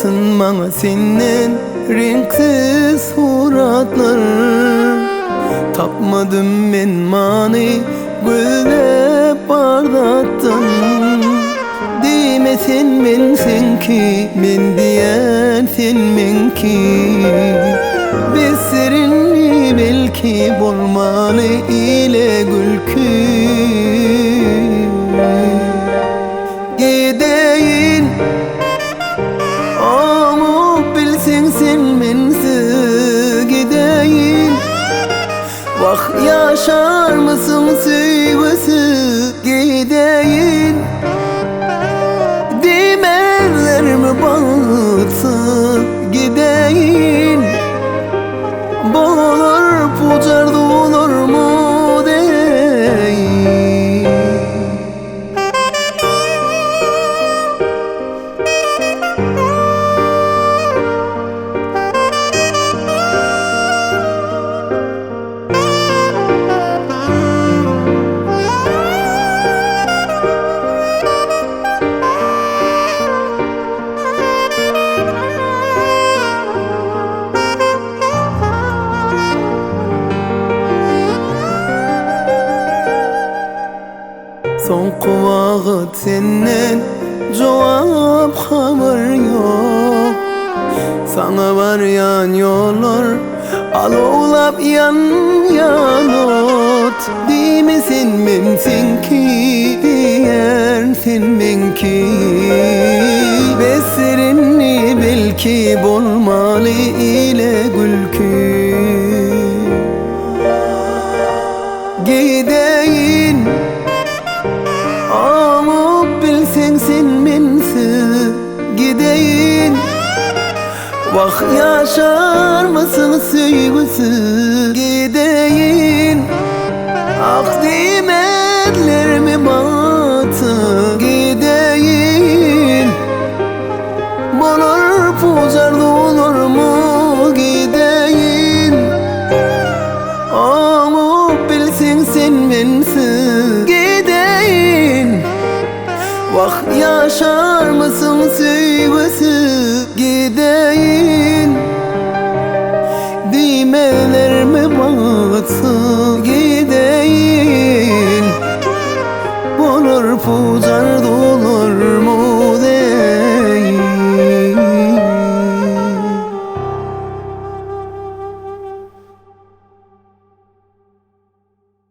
Galsyn maňa senden reňksiz suratlar. Tapmadym men many gözläp bar zatdan. Diýme sen men seňki, men diýen sen meňki. Besdirinmi belki bolmaly ile gülki. Gideýin Oňup bilseň sen mensiz gideýin Wah ýaşarmysyň söýgüsiz gideýin Diýmezlermi bagtsyz gideýin Bolar pujar dularmy deýin. Soňky wagt senden jogap habar ýok. Saňa barýan ýollar alowlap ýanýan ot. Diýme sen men seňki diýýän sen meňki. Besdir indi belki bolmaly ile gülki. Gideýin Aňyp bilseň sen mensiz gideýin Wah ýaşarmysyň söýgüsiz.